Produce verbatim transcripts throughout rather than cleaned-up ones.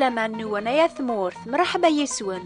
Laman-nwen ay at tmurt, mreḥba yis-wen.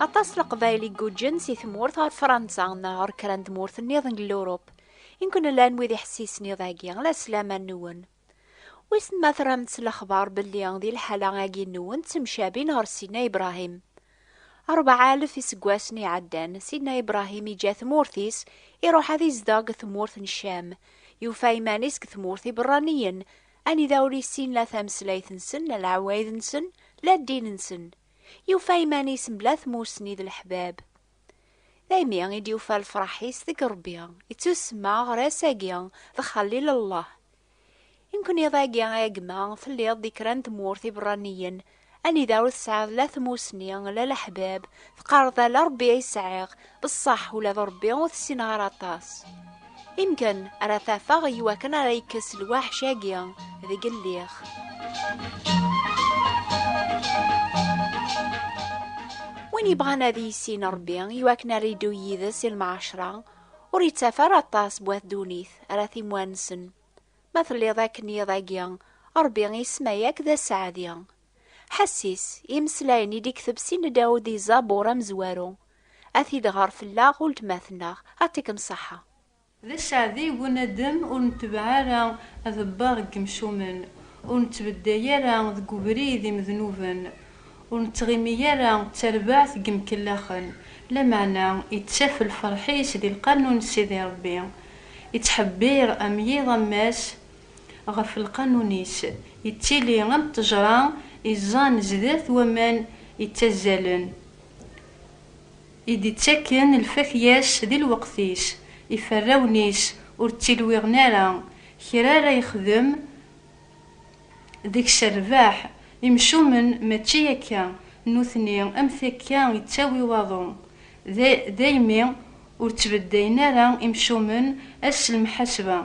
Aṭas n Leqbayel i iguǧǧen si tmurt ɣer Fransa neɣ ɣer kra n tmurt nniḍen n Lurup. Inkun llan wid iḥessisen iḍ-agi, la slama-nwen. Wissen ma terramt s lexbar belli di lḥala-agi-nwen ttemcabin ɣer Sidna Ibrahim. Rebɛa alef iseggasen iɛeddan, Sidna Ibrahim iǧǧa tmurt-is, iruḥ ad izdeɣ deg tmurt n Ccam. Yufa iman-is deg tmurt iberraniyen, anida ur issin la tameslayt-nsen, la leɛwayed-nsen, la ddin-nsen. Yufa iman-is mebla tmussni d leḥbab. Daymi i d-yufa lefraḥ-is deg Ṛebbi, ittusemma ɣer ass-agi d Xalil Allah. Imken iḍ-agi a gma telliḍ di kra n tmurt iberraniyen, anida ur tesɛiḍ la tmussni, la leḥbab, teqqareḍ ala Ṛebbi ay sɛiɣ, beṣṣeḥ ula d Ṛebbi ur t-ssineɣ ara aṭas. Imken ara t-afeɣ iwakken ara yekkes lwaḥc-agi deg lliɣ. Win yebɣan ad yissin Ṛebbi iwakken ara yeddu yid-s i lmeɛcra, ur yettaf ara aṭas n wat ddunit ara t-imwansen. Ma telliḍ akken iḍ-agi, Ṛebbi isemma-yak d aseɛdi. Ḥessis i imeslayen i d-ikteb Sidna Dawed di Zabur amezwaru. A t-id-ɣer fell-aɣ uletma-tneɣ, a ṭikem ṣṣeḥḥa. D aseɛdi bunadem ur netbeɛ ara aḍebbar n yemcumen, ur nettbedday ara deg ubrid imednuben, ur nettɣimi ara d tarbaɛt n yimkellaxen, lameɛna ittaf lferḥ-is di lqanun n Sidi Ṛebbi, ittḥebbir am yiḍ am wass ɣef lqanun-is, ittili am ttejra iẓẓan zdat waman ittazzalen, i d-ittaken lfakya-s di lweqt-is, iferrawen-is ur ttilwiɣen ara, kra ara yexdem deg-s rrbeḥ. Imcumen mačči akka, nutni am takka yettawi waḍu. Da-, daymi ur ttbeddayen ara imcumen ass n lemḥasba,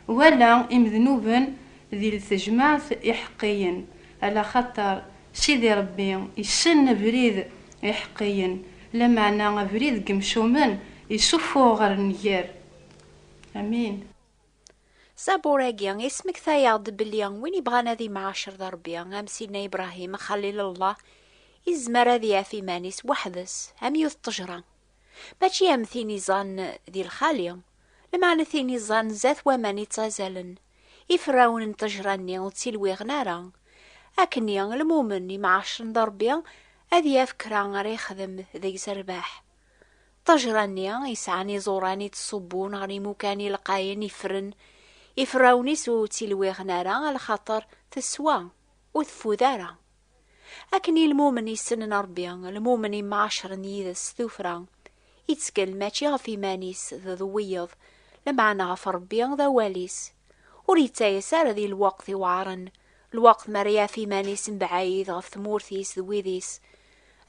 wala imednuben di tejmaɛt iḥeqqiyen, ala xaṭer Sidi Ṛebbi issen abrid iḥeqqiyen, lameɛna abrid n yemcumen isuffuɣ ɣer nnger. Amin. Zabur-agi ismekta-yaɣ-d belli win ibɣan ad imɛacer d Ṛebbi, am Sidna Ibrahim, Xalil Allah, izmer ad yaf iman-is weḥd-s, am yiwet n ṭṭejra. Mačči am tin iẓan di lxali, lameɛna tin iẓan zdat waman ittazalen. Iferrawen n ṭṭejra-nni ur ttilwiɣen ara. Akkenni, lmumen imɛacren d Ṛebbi ad yaf kra ara yexdem deg-s rrbeḥ. Ṭṭejra-nni yesɛan iẓuran i ttṣubbun ɣer imukan ilqayen ifren, iferrawen-is ur ttilwiɣen ara, alaxaṭer teswa, ur teffud ara. Akken i lmumen yessnen Ṛebbi, lmumen imɛacren yid-s s tuffra, ittkel mačči ɣef iman-is d, d wiyeḍ, lameɛna ɣef Ṛebbi d awal-is. Ur yettayas ara di lweqt iweɛṛen, lweqt mi ara yaf iman-is mebɛid ɣef tmurt-is d wid-is.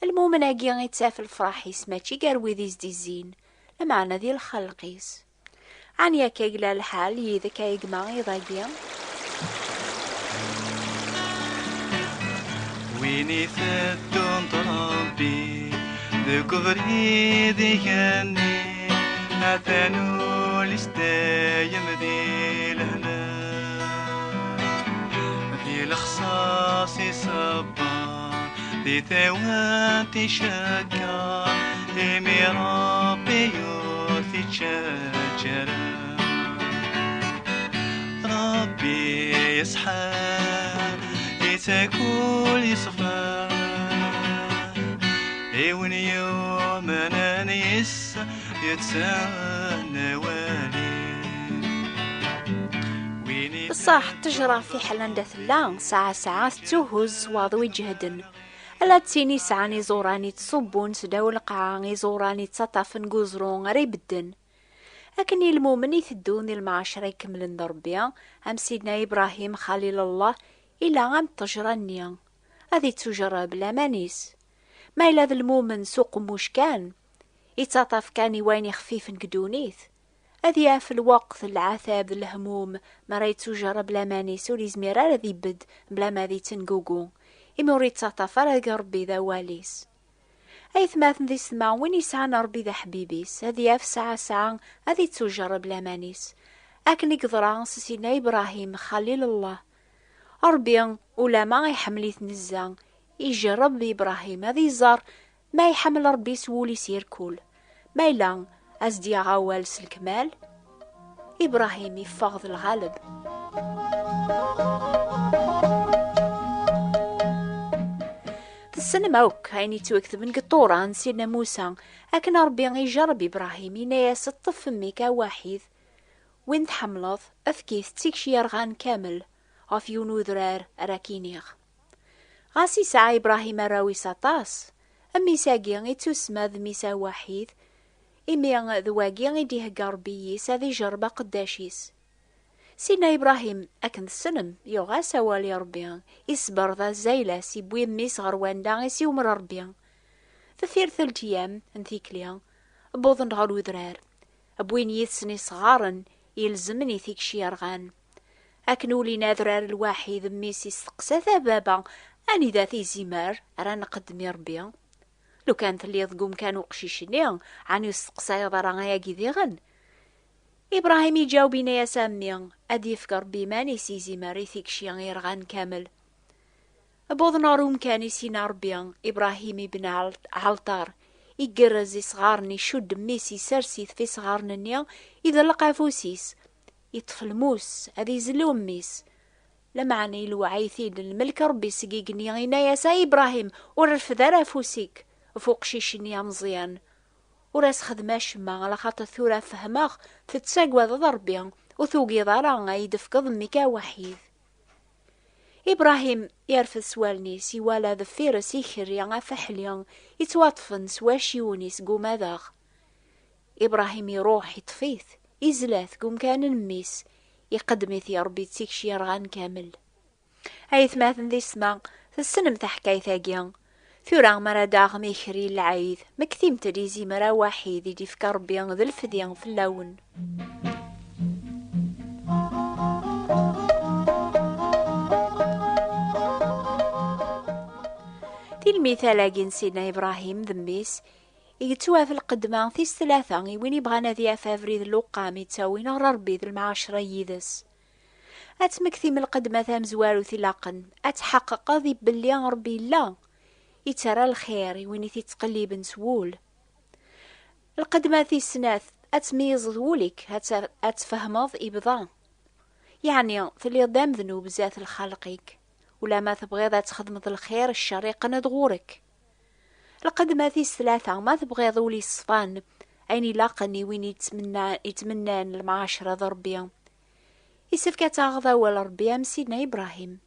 Lmumen-agi ittaf lefṛaḥ-is mačči gar wid i s-d-izzin, lameɛna di lxelq-is. Ɛni akka i yella lḥal yid-k a gma iḍ-agi? Win iteddun d Ṛebbi deg ubrid igenni, atan ul-is dayem di lehna, di lexṣaṣ iṣebber, di tawant icegger, imi Ṛebbi ur t-ittaǧǧa ara. Ṛebbi yeṣḥa i takul yeṣfa, i win yumnen yes-s yettnawali. Ṣṣeḥ, ṭṭejra fiḥel anda tella, saɛa saɛa tettuhuz s waḍu iǧehden. Ala d tin yesɛan iẓuran i ttṣubbun s ddaw lqaɛa, iẓuran i ttaṭṭafen deg uẓru ara ibedden. Akken i lmumen iteddun di lemɛacra ikemlen d Ṛebbi, am Sidna Ibrahim Xalil Allah, ila am ṭṭejra-nni, ad ittujerreb laman-is. Ma yella d lmumen s uqemmuc kan, ittaṭṭaf kan i wayen ixfifen deg ddunit, ad yaf lweqt n lɛatab d lehmum, mi ara yettujerreb laman-is ur yezmir ara ad ibedd bla ma ad yettengugu, imi ur yettaṭṭaf ara deg Ṛebbi d awal-is. Aytmaten d isetma, win yesɛan Ṛebbi d aḥbib-is, ad yaf saɛa saɛa ad ittujerreb laman-is. Akken i yeḍra s Sidna Ibrahim, Xalil Allah. Ṛebbi, ulama iḥemmel-it nezzeh, ijerreb Ibṛahim ad iẓer ma iḥemmel Ṛebbi s wul-is irkul. Ma yella ad s-d-yaɣ awal s lekmal, Ibṛahim iffeɣ d lɣaleb. Tessnem akk ayen yettwaketben deg Ṭṭura n Sidna Musa, akken Ṛebbi ijerreb Ibṛahim, yenna-yas: "Ṭṭef mmi-k awaḥid, win tḥemmleḍ, efk-it d tikci yerɣan kamel, ɣef yiwen udrar ara k-iniɣ." Ɣas isɛa Ibṛahim arraw-is aṭas, mmi-s-agi ittusemma d mmi-s awaḥid, imi d wagi i d-ihegga Ṛebbi yis ad ijerreb aqeddac-is. Sidna Ibṛahim, akken tessnem, yuɣ-as awal i Ṛebbi, isber d azzaylas, iwwi mmi-s ɣer wanda i s-yumer Ṛebbi. Deffir telt yyam n tikli, wwḍen ɣer udrar, wwin yid-sen isɣaren ilezmen i tikci yerɣan. Akken ulin adrar lwaḥid, mmi-s isteqsa-t: "A baba, anida-t izimer ara nqeddem i Ṛebbi? Lukan telliḍ deg umkan uqcic-nni, ɛni ur testeqsayeḍ ara ayagi diɣen?" Ibṛahim iǧaweb, yenna-yas: "A mmi, ad yefk Ṛebbi iman-is izimer i tikci yerɣan kamel." Wwḍen ɣer umkan i s-yenna Ṛebbi, Ibṛahim ibna ɛal-, aɛalṭar, igerrez isɣaren, icudd mmi-s, isers-it f isɣaren-nni, iḍelleq afus-is, iṭṭef lmus, ad izlu mmi-s. Lameɛna iluɛa-it-id lmelk Ṛebbi seg igenni, yenna-yas: "A Ibṛahim, ur rfed ara afus-ik f uqcic-nni ameẓyan. Ur as-xdem acemma, alaxaṭer tura fehmeɣ tettagadeḍ Ṛebbi, ur tugiḍ ara ad yi-d-tefkeḍ mmi-k awaḥid." Ibṛahim irfed s wallen-is, iwala deffir-s ikerri afaḥli yettwaṭṭfen s wacciwen-is deg umadaɣ. Ibṛahim iṛuḥ, iṭṭef-it, izla-t deg umkan n mmi-s, iqeddem-it i Ṛebbi d tikci yerɣan kamel. Aytmaten di ssma, tessnem taḥkayt-agi. Tura mi ara d-aɣem ikerri n lɛid, mektimt-d izimer awaḥid i d-ifka Ṛebbi d lefdi fell-awen. Di lmital-agi n Sidna Ibṛahim d mmi-s, yettwaf lqedma tis tlata i win ibɣan ad yaf abrid n lewqam ittawin ɣer Ṛebbi d lemɛacra yid-s. Ad tmektim lqedma tamezwarut ilaqen, ad tḥeqqeqeḍ i belli Ṛebbi yella, yettarra lxir i win i t-ittqelliben s wul. Lqedma tis snat, ad tmeyyzeḍ wul-ik, ad t-, ad tfehmeḍ ibḍa. Yeɛni, telliḍ d amednub zdat lxalq-ik. Ulama tebɣiḍ ad txedmeḍ lxir, ccer iqqen-d ɣur-k. Lqedma tis tlata, ma tebɣiḍ ul iṣfan, ayen ilaqen i win yettmenna-, yettmennan lemɛacra d Ṛebbi, isefk ad taɣeḍ awal Ṛebbi am Sidna Ibṛahim.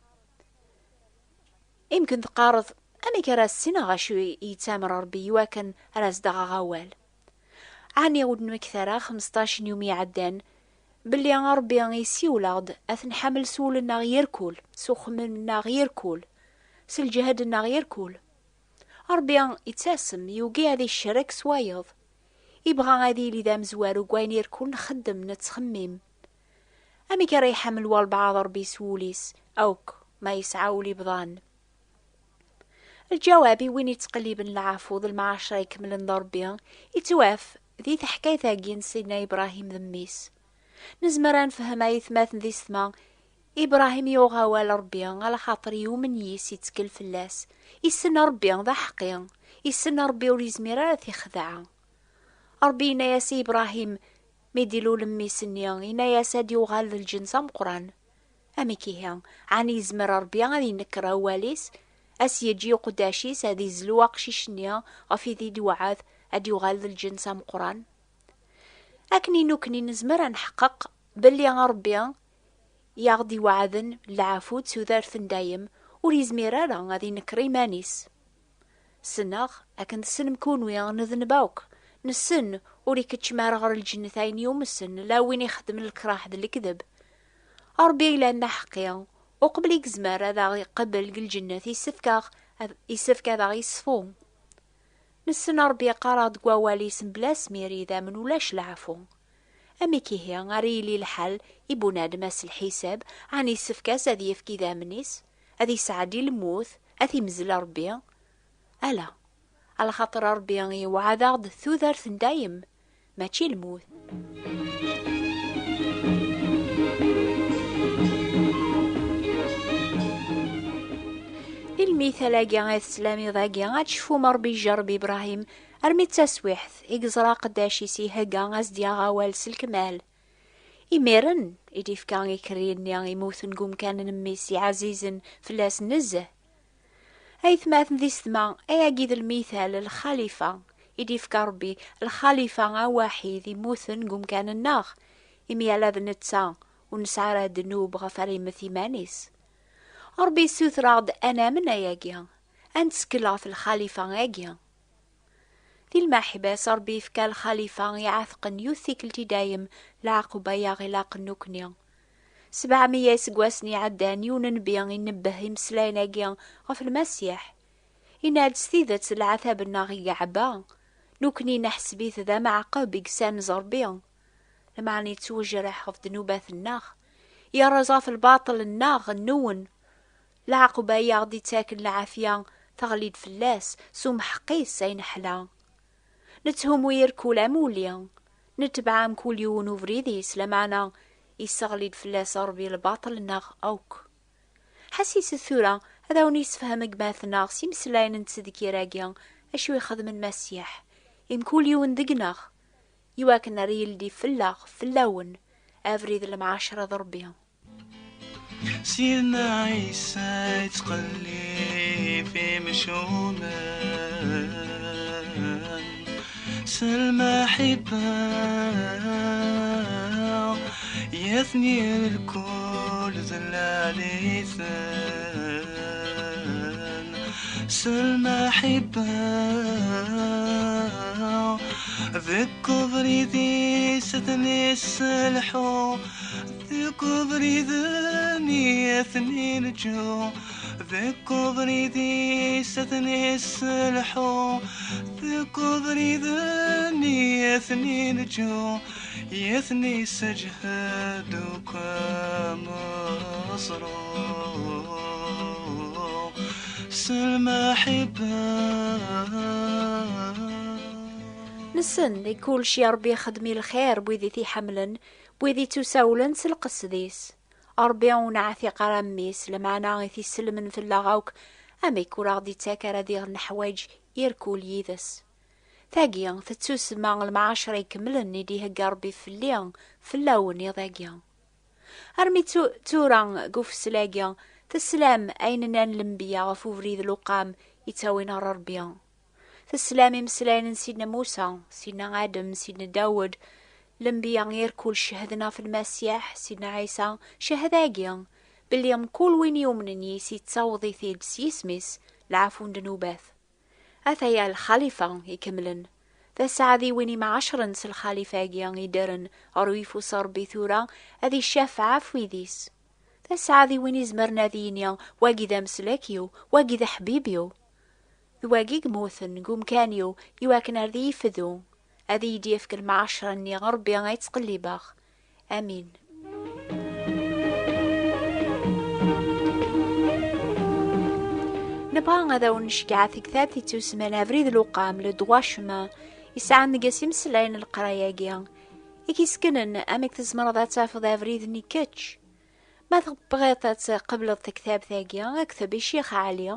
Imken teqqareḍ: "Amek ara ssineɣ acu i yettamer Ṛebbi iwakken ara s-d-aɣeɣ awal?" Ɛni ur d-nmekta ara xmesṭac n yumi iɛeddan belli Ṛebbi isiwel-aɣ-d ad t-nḥamel s wul-nneɣ irkul, s uxemmem-nneɣ irkul, s lǧehd-nneɣ irkul? Ṛebbi ittasem, yugi ad icerrek s wayeḍ. Ibɣa ad yili d amezwaru deg wayen irkul nxeddem, nettxemmim. Amek ara iḥemmel walbeɛḍ Ṛebbi s wul-is akk ma yesɛa ul ibḍan? Lǧawab i win ittqelliben leɛfu d lemɛacra ikemlen d Ṛebbi, ittwaf di teḥkayt-agi n Sidna Ibṛahim d mmi-s. Nezmer ad nefhem aytmaten di ssma, Ibṛahim yuɣ awal Ṛebbi, alaxaṭer yumen yis, ittkel fell-as. Issen Ṛebbi d aḥeqqi, issen Ṛebbi ur yezmir ara ad t-ixdeɛ. Ṛebbi yenna-yas i Ibṛahim, mi d-ilul mmi-s-nni, yenna-yas ad yuɣal d lǧens ameqqran. Amek ihi, ɛni yezmer Ṛebbi ad inekker awal-is, ad s-yeǧǧ i uqeddac-is ad izlu aqcic-nni ɣef i d-iwɛed ad yuɣal d lǧens ameqqran? Akken i nukni nezmer ad nḥeqqeq belli Ṛebbi i aɣ-d-iweɛden leɛfu d tudert n dayem, ur yezmir ara ad inekker iman-is. Ssneɣ, akken tessnem kunwi, nedneb akk. Nessen ur ikeččem ara ɣer lǧennet ayen yumsen, la win ixeddmen lekraḥ d lekdeb. Ṛebbi yellan d aḥeqqi, uqbel i yezmer ad aɣ-iqabel deg lǧennet, isefk-aɣ, ad, isefk ad aɣ-iṣfu. Nessen Ṛebbi yeqqar-aɣ-d deg wawal-is mebla asmir, idammen ulac leɛfu. Amek ihi ara yili lḥal i bunadem ass lḥisab, ɛni yessefk-as ad yefk idammen-is, ad yesɛeddi lmut, ad t-imzel Ṛebbi? Ala, alaxaṭer Ṛebbi yewɛed-aɣ-d tudert n dayem, mačči lmut. I tala-agi ay teslam iḍ-agi, ad tecfum Ṛebbi ijerreb Ibṛahim armi d taswiḥt i yeẓra aqeddac-is ihegga ad s-d-yaɣ awal s lekmal. Imiren i d-ifka ikerri-nni immuten deg umkan n mmi-s iɛzizen fell-as nezzeh. Aytmaten d isetma, ayagi d lmital n lxalifa i d-ifka Ṛebbi, lxalifa awaḥid immuten deg umkan-nneɣ, imi ala d netta ur nesɛi ara ddnub ɣef ara yemmet iman-is. Ṛebbi yessuter-aɣ-d ad namen ayagi, ad nettkel ɣef lxalifa-agi. Di lmaḥibas, Ṛebbi yefka lxalifa iɛatqen yiwet tikkelt i dayem, lɛaquba i aɣ-ilaqen nekni. Sebɛemya iseggasen iɛeddan, yiwen n nnbi inebbeh imeslayen-agi ɣef Lmasiḥ. Yenna-d s tidet, leɛtab-nneɣ i yeɛba, nekni neḥseb-it d ameɛqeb i yessanez Ṛebbi. Lameɛna yettwejreḥ ɣef ddnubat-nneɣ, yerreẓ ɣef lbaṭel-nneɣ, nwen. Leɛqeb ay aɣ-d-ittaken lɛafya teɣli-d fell-as s umḥeq-is ay neḥla. Netthummu irkul am uli, netbeɛ mkul yiwen ubrid-is, lameɛna isseɣli-d fell-as Ṛebbi lbaṭel-nneɣ akk. Ḥassiset tura ad awen-yessefhem gma-tneɣ s imeslayen n ttedkir-agi acu ixedmen Masiḥ i mkul yiwen deg-neɣ, iwakken ar yeldi fell-aɣ, fell-awen, abrid n lemɛacra d Ṛebbi. Sidna Ɛisa yettqellib imcumen s lmaḥibba, yatni lkul d lɛali-ten s lmaḥibba. Deg ubrid-is ad ten-isselḥu, deg ubrid-nni ad ten-inǧu, deg ubrid-is ad ten-isselḥu, deg ubrid-nni ad ten-inǧu, ad ten-isseǧhed akk ameẓru s lmaḥibba. Nessen deg kulci Ṛebbi ixeddem i lxir n wid i t-iḥemmlen, n wid ittusawlen s lqesd-is. Ṛebbi ur neɛtiq ara mmi-s, lameɛna i t-isellmen fell-aɣ akk, amek ur aɣ-d-ittak ara diɣ neḥwaǧ irkul yid-s. Tagi tettusemma lemɛacra ikemlen i d-ihegga Ṛebbi fell-i, fell-awen iḍ-agi. Armi tu-, tura deg ufessel-agi, teslam ayen nnan lenbiya ɣef ubrid luqam ittawin ɣer Ṛebbi. Teslam imeslayen n Sidna Musa, Sidna Adem, Sidna Dawed, lenbiya irkul cehden ɣef Lmasiḥ, Sidna Ɛisa, cehhed-agi, belli mkul win yumnen yis yettaweḍ-it-id s yisem-is, lɛafu n ddnubat. Ataya lxalifa ikemlen. D aseɛdi win imɛacren s lxalifa-agi iddren ɣer uyeffus n Ṛebbi tura ad icafeɛ ɣef wid-is. D aseɛdi win izemren ad yini, wagi d ameslak-iw, wagi d aḥbib-iw. D wagi i yemmuten deg umkan-iw iwakken ar d iyi-ifdu, ad iyi-d-yefk lemɛacra-nni Ṛebbi ay ttqellibeɣ. Amin. Nebɣa ad awen-nceggeɛ tektabt ittusemman Abrid Luqam, le droit chemin, yesɛan deg-s imeslayen n leqraya-agi, i k-iseknen amek tzemreḍ ad tafeḍ abrid-nni kečč. Ma tebɣiḍ ad tqebleḍ tektabt-agi, kteb i Ccix Ɛli,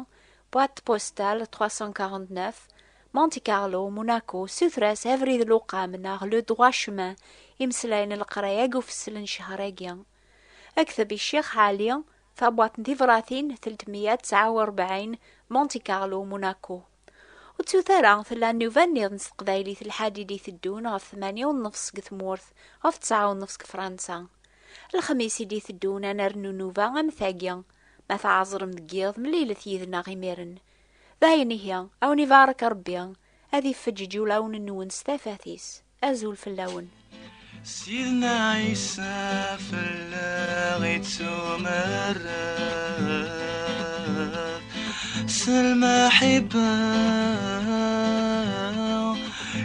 boîte postale trois cent quarante-neuf, Monte Carlo, Monaco, suter-as Abrid Luqam neɣ le droit chemin, imeslayen n leqraya deg ufessel n ccehṛ-agi. Kteb i Ccix Ɛli, tabwaṭ n tibratin telt meyya tesɛa u rebɛin, Monte Carlo, Monaco. Ur ttut ara, tella nnuba nniḍen s teqbaylit lḥad i d-iteddun ɣef tmanya u nnefs deg tmurt, ɣef tesɛa u nnefs deg Fransa. Lexmis i d-iteddun ad nernu nnuba am tagi. Ma tɛeẓrem deg yiḍ, mlilet yid-neɣ imiren. Dayen ihi, a wen-ibarek Ṛebbi, ad ifeǧǧeǧ ulawen-nwen s tafat-is. Azul fell-awen. Sidna Ɛisa fell-aɣ ittumerret s lmaḥibba,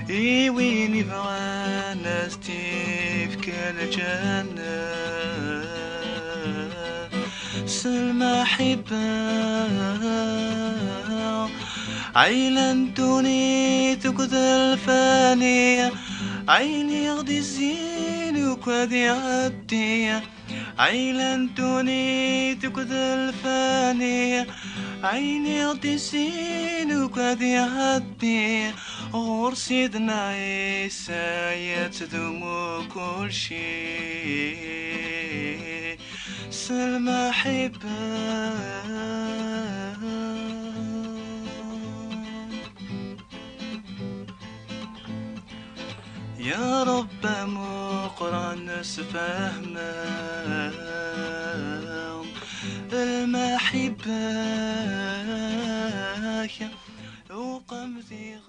i win ibɣan ad s-tifk lǧennet. S lmaḥibba, ɛila n ddunit akked lfani, ɛili ɣ-d-izzin akk ad iɛeddi. Ɛila n ddunit akked lfani, Ɛiniɣ-d i sin ukad iɛeddi, ɣur Sidna Ɛisa yettdumu kulci s lmaḥibba. Ya Ṛebbi amuqran, sfehmeɣ lmaḥibba-k, uqem diɣ